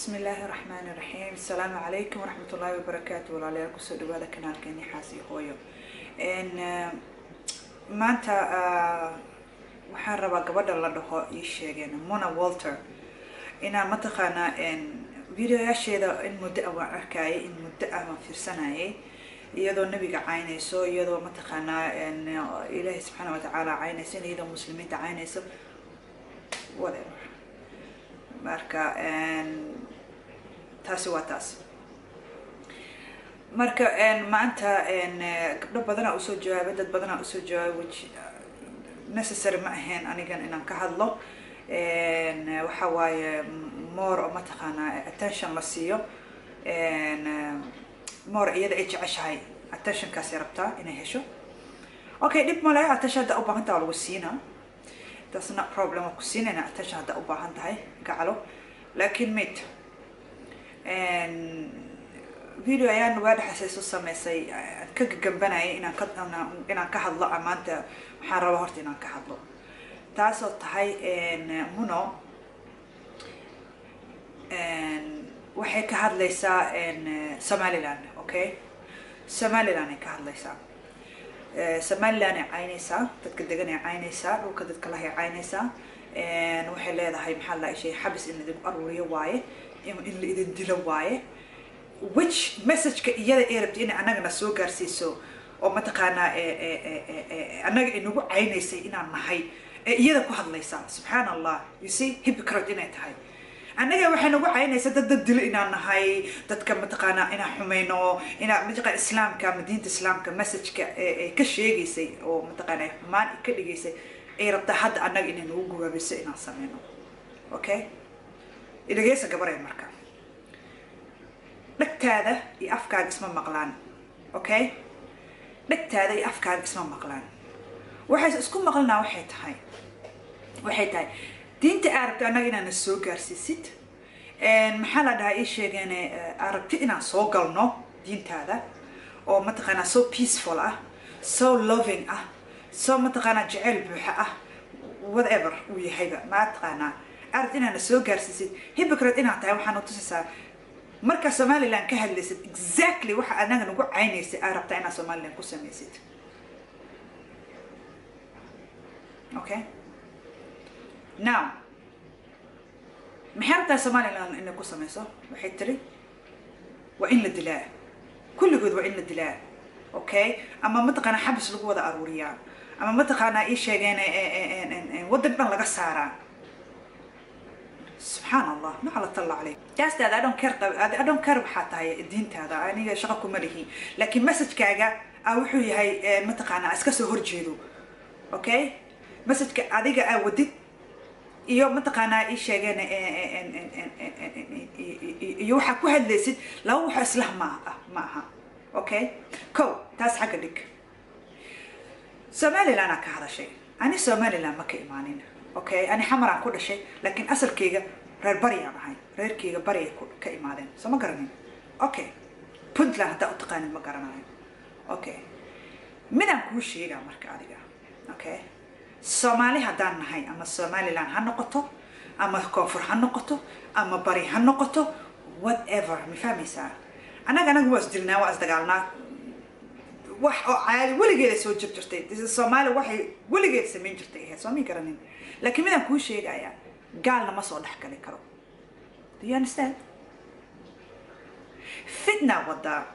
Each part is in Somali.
Bismillaahi raxmaani raxiim. Asalaamu calaykum waraxmatullaahi wabarakaatu. Walaalayaal, kusoo dhawaada kanaalkeeni Xaas iyo Hooyo. Maanta waxaan rabaa gabadha la dhaho, ii sheegeen, Mona Walter, inaan mataqaanaa videoyaasheeda in muddo ah waan arkayay, in muddo ah waan fiirsanayay, iyadoo nabiga caynayso, iyadoo mataqaanaa Ilaahay subxaana watacaala caynayso, iyadoo muslimiinta caynayso, whatever. Marka taasi waa taas. Marka maanta gabdho badanaa usoo jawaabay, dad badanaa usoo jawaabay, which necessary ma ahayn anigan inaan ka hadlo. Waxa waaye more oo mataqaanaa attention la siiyo, more iyada ay jeceshahay attentionkaasay rabtaa inay hesho. Okay, dhib male, attention haddaa u baahan taha waa lagu siinaa, that's not problem. Waa ku siinayna attention haddaa u baahan tahay, gacalo. Laakiin mid video ayaan waa dhexaysay soo sameysay aan ka gagambanayay inaan ka hadlo. Maanta waxaan rabaa horta inaan ka hadlo, taasoo tahay Muno waxay ka hadlaysaa Somaliland. Okay, Somaliland ay ka hadlaysaa, Somaliland ay caynaysaa, dadka degan ay caynaysaa, dhulka dadka lahay caynaysaa. Waxay leedahay, maxaa la shay, xabis in laidinku aruuriyo waaye, in la idin dilo waaye, which messageka iyada ay rabtay inay annagana soo gaarsiiso oo mataqaanaa annaga inagu caynaysay inaan nahay ee iyada ku hadlaysaa. Subxaan Allah, you see hypocrite inay tahay. Annaga waxay nagu caynaysaa dad dilo inaan nahay, dadka mataqaanaa inaan xumayno, inaa mataqaa Islaamka ama diinta Islaamka messageka ee ka sheegaysay oo mataqaanaa xumaan ka dhigaysay ay rabtaa hadda annaga inay nagu gubaabiso inaan sameyno. Okay, idhageysa gabaray, marka dhegtaada iyo afkaaga isma maqlaan. Okay, dhegtaada iyo afkaaga isma maqlaan. Waxayse isku maqlinaa waxay tahay diinta aa rabto annaga inaana soo gaarsiisid, maxaa la dhahaa, ii sheegeen, aa rabti inaan soo galno diintaada oo mataqaanaa so peaceful ah, so loving ah, so mataqaanaa jeceyl buuxa ah, whatever uu yahayba, mataqaanaa aa rabti inaana soo gaarsiisid. Hypocrite inaad tahay waxaa tusaysaa markaa Somaliland ka hadlaysid, exactly waxa anaga nagu caynaysay aa rabtaa inaad Somaliland ku samaysid. Okay, now maxay rabtaa Somaliland inay ku samayso? Waxay tiri waa in la dilaa kulligood, waa in la dilaa, okay, ama mataqaanaa xabis lagu wada aruuriyaa, ama mataqaanaa, ii sheegeen, waddan dhan laga saaraa. Subxaan Allah, naclat Allah caleyk. Taastaada I don't care, I don't care. Waxaa tahay diintaada aniga shaqo kuma lihi, laakiin messagekaaga a wuxuu yahay mataqaanaa iska soo horjeedo. Okay, messageka adiga aa wadid iyo mataqaanaa, ii sheegeen, iyo waxaa ku hadlaysid laba waxo islah ma ma aha. Okay, ko taas xagga dhig. Somaliland aa ka hadashay. Ani Somaliland ma ka imaanin. Okay, ani Xamaraan ku dhashay, laakiin asalkayga reer Baryaan ahay, reerkayga Baryay ka imaadeen, soo ma garanin? Okay, Puntland haddaa u taqaanid ma garanayo. Okay, midaan kuu sheegaa marka adiga. Okay, Soomaali haddaan nahay, ama Somaliland ha noqoto, ama koonfur ha noqoto, ama bari ha noqoto, whatever, ma fahmaysaa? Annaga waa isdilnaa, waa isdagaalnaa, wax oo caadi weligeeda soo jir jirtay. Soomaali waxay weligeed samayn jirtay ahayd, soo ma garanin? Laakiin midaan kuu sheegayaa, gaalna ma soo dhex gali karo. Do you understand? Fitna wadaa.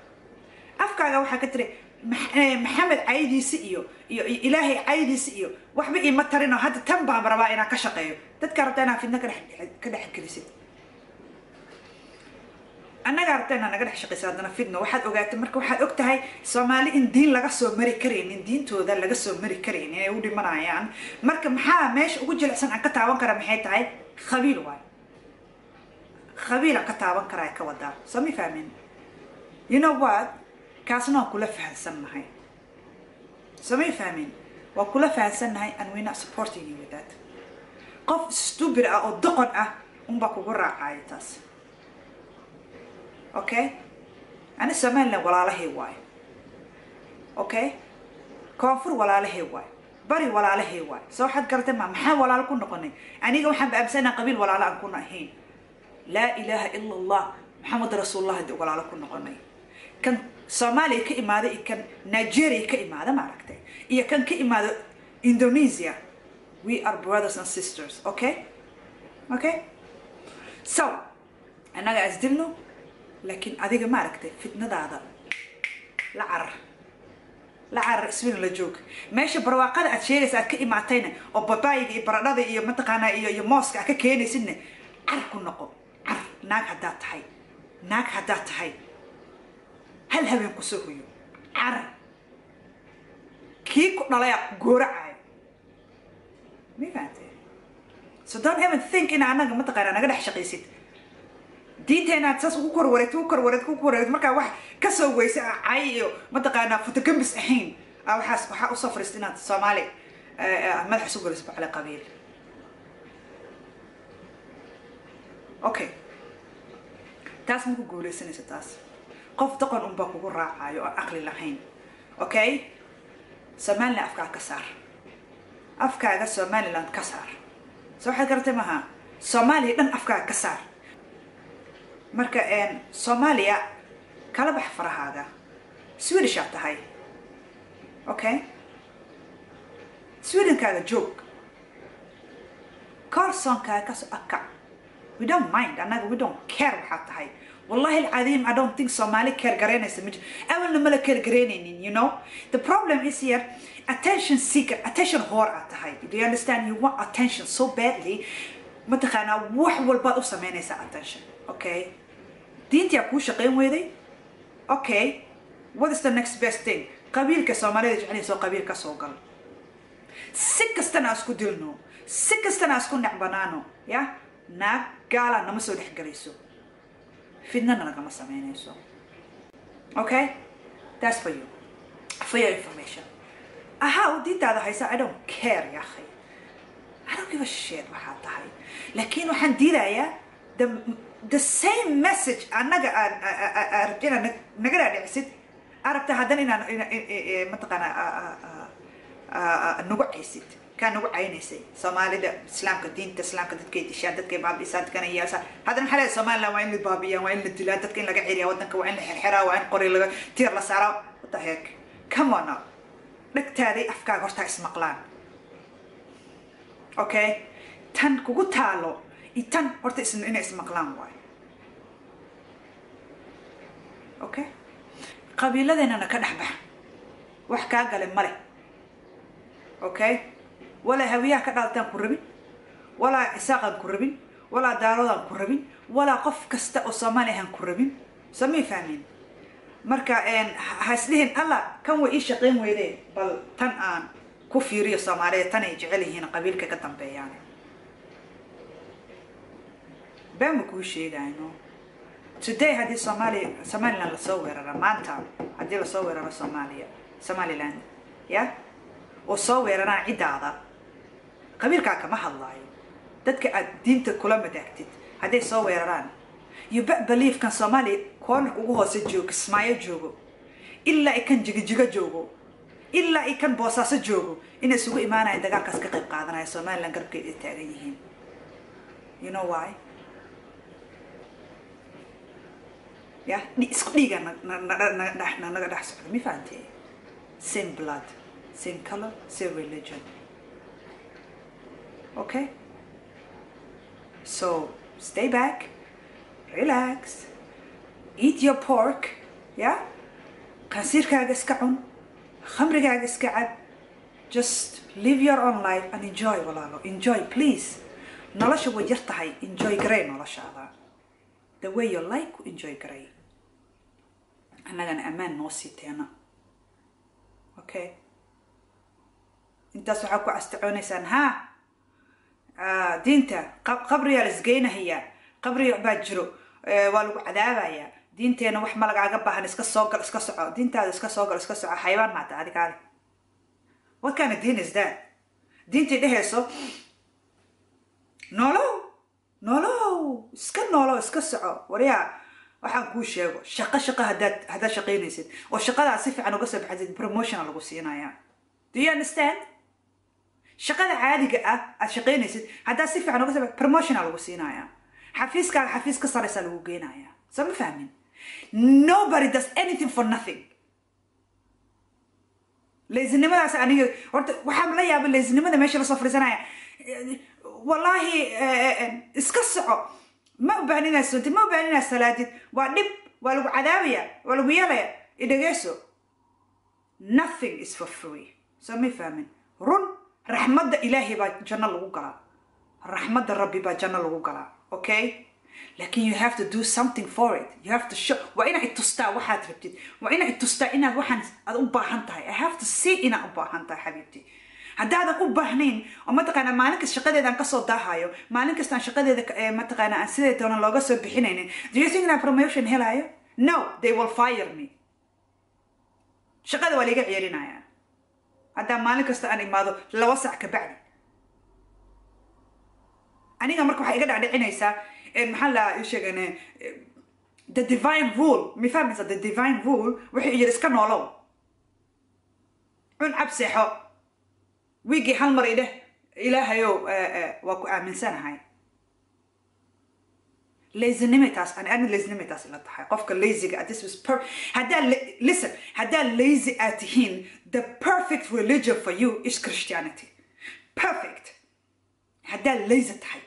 Afkaaga waxaa ka tiri Maxamed caydiisi iyo Ilaahay caydiisi iyo waxba iima tarinoo. Hadda tan baan rabaa inaan ka shaqeeyo. Dadkaa rabtaa inaa fitna ka dhex gelisid, annagaa rabta inaa naga dhex shaqeysa haddana fitno. Waxaad ogaatay marka, waxaad og tahay Soomaali in diin laga soo mari karaynin, diintooda laga soo mari karaynin, inay u dhimanayaan. Marka maxaa meesha ugu jilicsan aan ka taaban kara? Maxay tahay? Khabiil waay, khabiil aan ka taaban karaa ka wadaa, soo ma fahmin? You know what, kaasna waan kula fahansannahay, soo may fahmin? Waa kula fahansannahay, and we not supporting you with that. Qof stupid ah oo doqon ah unbaa kugu raacaya taas. Okay, ani Somaliland walaalahay waayo. Okay, koonfur walaalahay waayo, bari walaalahay waayo. Soo waxaad garatay ma? Maxaa walaalo ku noqonay? Aniga waxaan ba aaminsanaa qabiil walaalo aan kuna ahayn. Laa ilaaha ila Allah, Maxamed rasuulullah, haddii walaalo ku noqonay, kan Soomaaliya ka imaada iyo kan Nigeria ka imaada, maaragtay, iyo kan ka imaada Indonesia, we are brothers and sisters. Okay, so annaga isdilno, laakiin adiga, maaragtay, fitnadaada la carar, la carar. Sweden la joog, meesha barwaaqada aad sheegaysa aad ka imaatayna, oo babaayga iyo baradhada iyo mataqaanaa iyo mooska aad ka keenaysidna, car ku noqo. Car, naag haddaad tahay, naag haddaad tahay, hal habeen kusoo hoyo. Car, kii ku dhalaya gooracayo, ma fahantay? So don't even think in annaga, mataqaanaa, naga dhex shaqaysid. Diinteena aad saas ugu kor wareegto, ugu kor wareegto, ugu kor wareegto, markaa wax kasoo weysa cay iyo, mataqaanaa, futogambis ahayn, waxaas waxaa usoo fariista inaad Soomaali madax isu geliso bacale qabiil. Okay, taas ma ku guuleysanaysa. Taas qof doqon unbaa kugu raacayo oo caqli lahayn. Okay, Somaliland afkaaga ka saar, afkaaga Somaliland ka saar. So waxaad garatay maaha, Soomaaliya dhan afkaaga ka saar. Marka Soomaaliya kala bax farahaaga. Swedish aad tahay, okay, Swedenkaaga joog, Carlsonkaaga kasoo akac. We don't mind annaga, we don't care waxaad tahay. Wallahi alcadiim, I don't think Soomaali care garaynaysa ma jiro. Awalna mala care garaynaynin. The problem is here, attention seeker, attention whore aad tahay. Do you understand? You want attention so badly, mataqaanaa, wax walbaad u samaynaysaa attention. Okay, diintiyaa kuu shaqayn weyday. Okay, what is the next best thing? Qabiilka Soomaalida jeclayso, qabiil ka soo gal. Si kastana isku dilno, si kastana isku necbanaano, ya naag gaala nama soo dhexgelayso, fidnana nagama samaynayso. Okay, that's for you, for your information. Ahaw, diintaada haysa, I don't care, ya akhi. I don't give a shit waxaad tahay, laakiin waxaan diidayaa the same message annaga aad rabta inaad naga dhaadhicisid, aad rabta haddana inaan, mataqaana, nagu caysid, kaa nagu caynaysay Soomaalida, Islaamka, diinta Islaamka, dadkay dishaan, dadkay baabi'isaan, dadkana yaasa. Haddana maxaa leedahay? Somaliland waa in la baabiyaan, waa in la dilaa, dadka in laga celiyaa waddanka, waa in la xirxiraa, waa in qori laga tiir la saaraa. What the heck? Come on now. Dhegtaaday afkaaga hortaa ismaqlaan. Okay, tan kugu taalo iyo tan horta inay ismaqlaan waayo. Okay, qabiiladeenana ka dhex bax, wax kaa gale male. Okay, walaa Hawiyaha ka dhalataan ku rabin, walaa Isaaqaan ku rabin, walaa Daaroodaan ku rabin, walaa qof kasta oo Soomaali ahaan ku rabin. Soo may fahmin? Marka ha isdhihin, "Alla, kan way ii shaqayn weydee, bal tan aan ku fiiriyo." Soomaalida tanay jecel yihiin, qabiilka ka dambeeyaan been ma kuu sheegayno. Today haddii Soomaaliya, Somaliland lasoo weeraro maanta, haddii lasoo weeraro Soomaaliya, Somaliland ya oo soo weeraraan ciddaada, qabiilkaa kama hadlaayo, dadka aad diinta kula madaagtid hadday soo weeraraan, you bet believe kan Soomaaliya cornerka ugu hoose joogo, Kismaayo joogo, ilaa i kan Jigijigo joogo, ilaa i kan Boosaaso joogo, inay isugu imaanayaan, dagaalkaas ka qayb qaadanaya, Somaliland garabkeed ay taagan yihiin. You know why? Ya isku dhiiga naga dhex socda, ma fahantee? Same blood, same color, same religion. Okay, so stay back, relax, eat your pork, yeah, qansiirkaaga iska cun, khamrigaaga iska cab. Just live your own life and enjoy. Walaalo, enjoy, please. Nolosha way yar tahay. Enjoy garay noloshaada the way you like. Enjoy garay, annagana ammaan noo sii teena. Okay, intaas waxaa ku astacoonaysaan ha diinta qabriyaa la isgeynahayaa, qabriga baa jiro, waa lagu cadaabayaa, diinteena wax ma lagaaga baahan, iska soo gal, iska soco, diintaada iska soo gal, iska soco. Xayawaan maata adigaale? What kind of diin is that? Diintay dhehayso nolow, nolow, iska nolow, iska soco. Waryaa, waxaan kuu sheego, shaqo, shaqo haddaad shaqaynaysid oo shaqadaa si fiican uga soo baxaysid, promotiona lagu siinayaa. Do you understand? Shaqada caadiga ah aad shaqaynaysid haddaad si fiican uga soo baxid, promotiona lagu siinayaa. Xafiiskaaga xafiis ka saraysaa lagu geenayaa. Soo ma fahmin? Nobody does anything for nothing. Lazy-nimadaas aniga horta waxaan la yaabay, lazy-nimada meesha lasoo fariisanaya. Wallaahi, iska soco, ma u baahan inaad soontid, ma u baahan inaad salaadid, waa dhib, waa lagu cadaabaya, waa lagu yeelaya. Idhageyso, nothing is for free. Soo ma fahmin? Run, raxmadda Ilaahay baa janno lagu galaa, raxmadda Rabbi baa janno lagu galaa, okay? Laakin you have to do something for it. You have to show. Waa inaad itustaa waxaad rabtid, waa inaad itustaa inaad waxaan aad u baahan tahay. I have to see inaad u baahan tahay, xabiibti. Haddaadan u baahnayn oo mataqaanaa maalin kasta shaqadeedaan kasoo daahayo, maalin kastaan shaqadeeda mataqaanaa aan sidee doonan looga soo bixinaynin, do you think inaan promotion helayo? No, they will fire me. Shaqada waa laiga ceerinaya haddaa maalin kasta aan imaado 2 sac ka bacdi. Aniga marka waxay iga dhacdhicinaysaa, maxaa la ii sheegan, the divine rule. Mi fahmaysa? The divine rule wuxuu yidhi iska noolow, cun, cab, seexo, wiigii hal mar idheh Ilaahayow waa ku aaminsanahay. Lazy-nimay taas, ani lazy-nimay taas ila tahay. Qofka lazy-ga, this was per haddaa, listen, haddaa lazy aad tihiin, the perfect religion for you is Christianity. Perfect. Haddaa lazy tahay,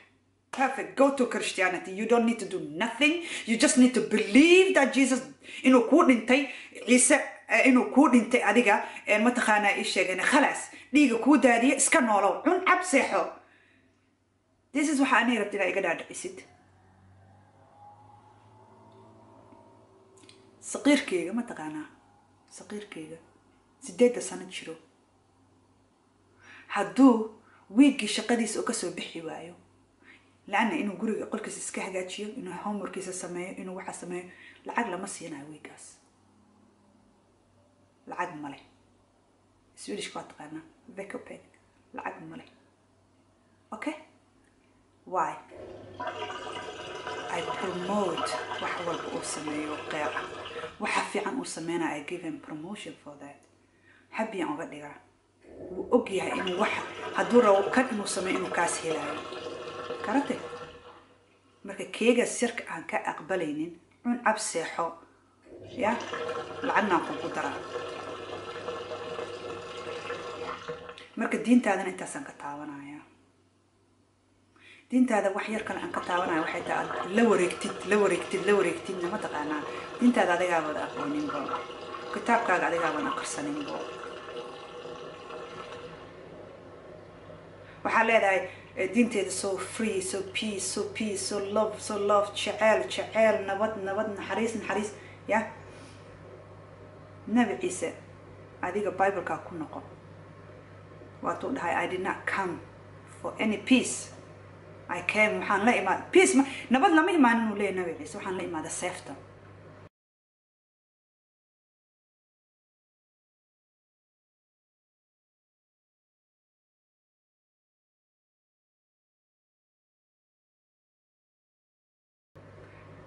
perfect, go to Christianity. You don't need to do nothing. You just need to believe that Jesus inuu kuu dhintay, Ciise inuu kuu dhintay adiga, mataqaanaa ii sheegeen, khalaas, dhiiga kuu daadiye, iska noolow, cun, cab, seexo. This is waxa aniga rabta inaa iga dhaadhicisid. Saqiirkeyga, mataqaanaa, saqiirkeyga 8-da sano jiro, hadduu wiiggii shaqadiisa oo kasoo bixi waayo, laanna inuu guriga qolkiisa iska hagaajiyo, inuu homework-kiisa sameeyo, inuu waxa sameeyo, lacag lama siinayo wiiggaas, lacag male. Swedishka waa taqaanaa, veckopeng, lacag male. Okay, why? I promote wax walba uu sameeyo qeer ah, waxa fiican uu sameynaya. I give him promotion for that. Happy-aan uga dhigaa. Wuu og yahay inuu wax hadduu rabo kan inuu sameeyo inuu kaas helayo karate. Marka keega sirka aan ka aqbalaynin, cun, cab, seexo, ya lacagna aan kugu daraa. Marka diintaadana intaasaan ka taabanaya. Diintaada wax yar kale aan ka taabanaya waxay tahay aad la wareegtid, la wareegtid, la wareegtidna, mataqaanaa, diintaada adigaabad aqooninbo, kitaabkaaga adigaaban aqrisaninbo. Waxaa leedahay diinteeda so free, so peace, so peace, so love, so love, jeceel, jeceel, nabad, nabad, naxariis, naxariis. Ya Nabi Ciise, adiga Bible-kaa ku noqo, waatuu dhahay, "I did not come for any peace. I came," waxaan la imaad peace ma, nabad lama imaanin, uu leeyahy Nabi Ciise, waxaan la imaada seefta.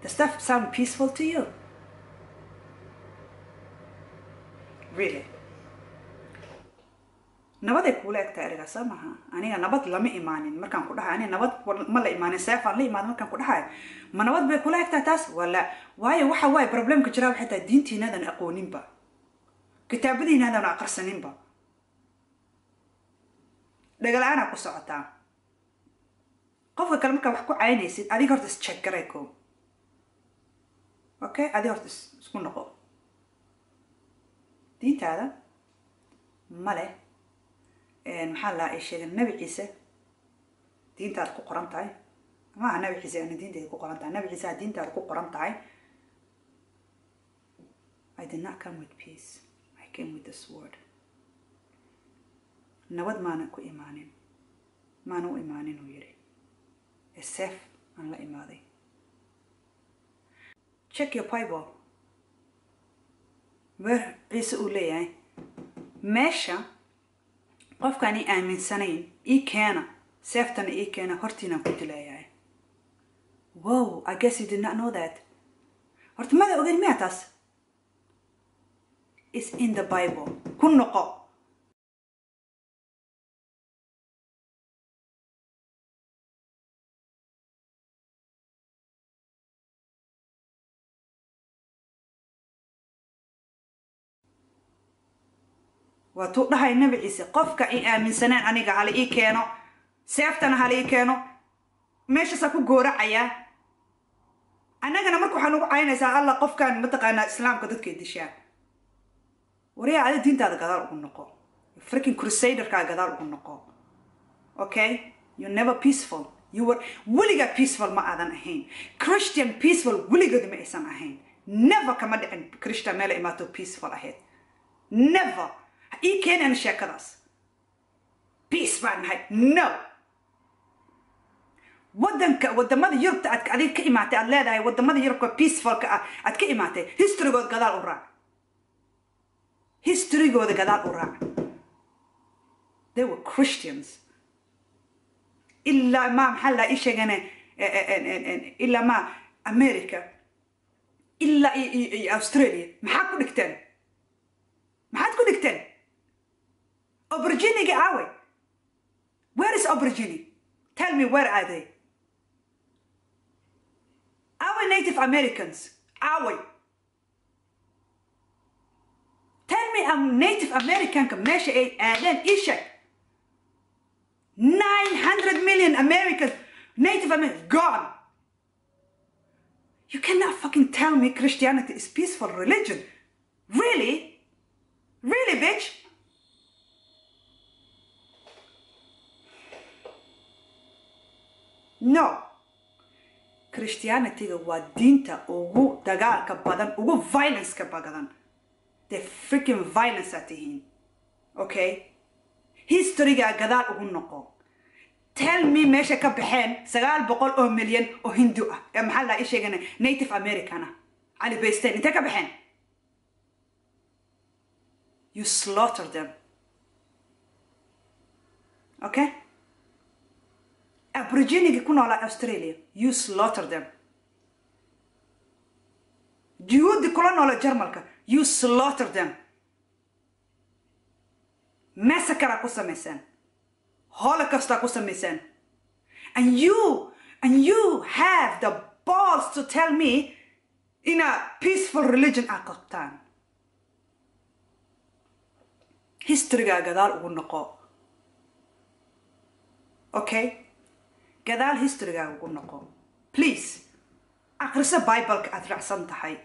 Does that sound peaceful to you? Really? Nabaday kuula egtahay erigaa, soo maha? Aniga nabad lama imaanin markaan ku dhahay, aniga nabad ma la imaanin, seefaan la imaanin markaan ku dhahay, ma nabad bay kula egtahay taas? Wala waayo, waxa waaye problem-ka jiraa waxay tahay diintiinaadan aqooninba, kitaabadiinaadan aqrisaninba, dhagala-aanaa ku socotaa. Qofka kale markaa wax ku caynaysid, adiga horta is-check garay ko. Okay, adiga horta isku noqo. Diintaada ma leh, maxaa la ay sheegeen, Nabi Ciise diintaada ku qoran tahay maaha. Nabi Ciise ana diinteeda ku qoran tahay, Nabi Ciise diintaada ku qoran tahay. "I did not come with peace, I came with the sword." Nabad maana ku imaanin, maana u imaanin, uu yiri, ee seef aan la imaaday. Check your Bible where Ciise uu leeyahay meesha qofkaan ii aaminsanayn ii keena, seeftana ii keena, hortiinaan ku dilayahay. Wow, I guess you did not know that. Horta mada ogeyn miya? Taas is in the Bible, ku noqo. Waa tuu dhahay Nabi Ciise, qofka i aaminsanaan aniga hala ii keeno, seeftana hala ii keeno, meeshaasaa ku gooracayaa. Annagana marka waxaa nagu caynaysaa alla qofkan mataqaanaa Islaamka dadkay dishaa. Waryaa, adi diintaada gadaal ugu noqo, freaking crusaderkaa gadaal ugu noqo. Okay, you never peaceful. You were weligaa peaceful ma aadan ahayn. Christian peaceful weligood ma aysan ahayn. Never kama dhicin Christian meel imaato peaceful ahayd. Never ha ii keenan sheekadaas peace baan nahay. No, wadanka wadamada Yurubta aad adiga ka imaatay, aad leedahay wadamada Yurubka peacefulka ah aad ka imaatay, historygood gadaal u raac, historygooda gadaal u raac. They were Christians ilaa ma maxaa la ii sheegane, ilaa ma America, ilaa iyo Australia. Maxaad ku dhigteen? Maxaad ku dhigteen? Aboriginiga aaway? Where is Aborigine? Tell me, where are they? Aaway Native Americans? Aaway? Tell me, am Native Americanka meesha ay aadeen ii sheeg. 900 million Americans, Native Americans, gone. You cannot fucking tell me Christianity is peaceful religion. Really? Really, bitch? No. Christianityga waa diinta ugu dagaalka badan, ugu violenceka badan. The freaking violence aad tihiin. Okay? Historyga gadaal ugu noqo. Tell me meesha ka baxeen 900 oo milyan oo Hindu ah ee maxaa la ii sheegana Native American ah cali baysteen, intee ka baxeen? You slaughter them. Okay, Aboriginiga ku noolaa Australia, you slaughter them. Juhuudi kula noola Jarmalka, you slaughter them. Massacre ku samayseen, Holocaust ku samayseen, and you have the balls to tell me in a peaceful religion aad qabtaan. Historygaa gadaal ugu noqo. Okay, gadaal historygaaga ugu noqo, please. Akhriso Bibleka aad raacsan tahay.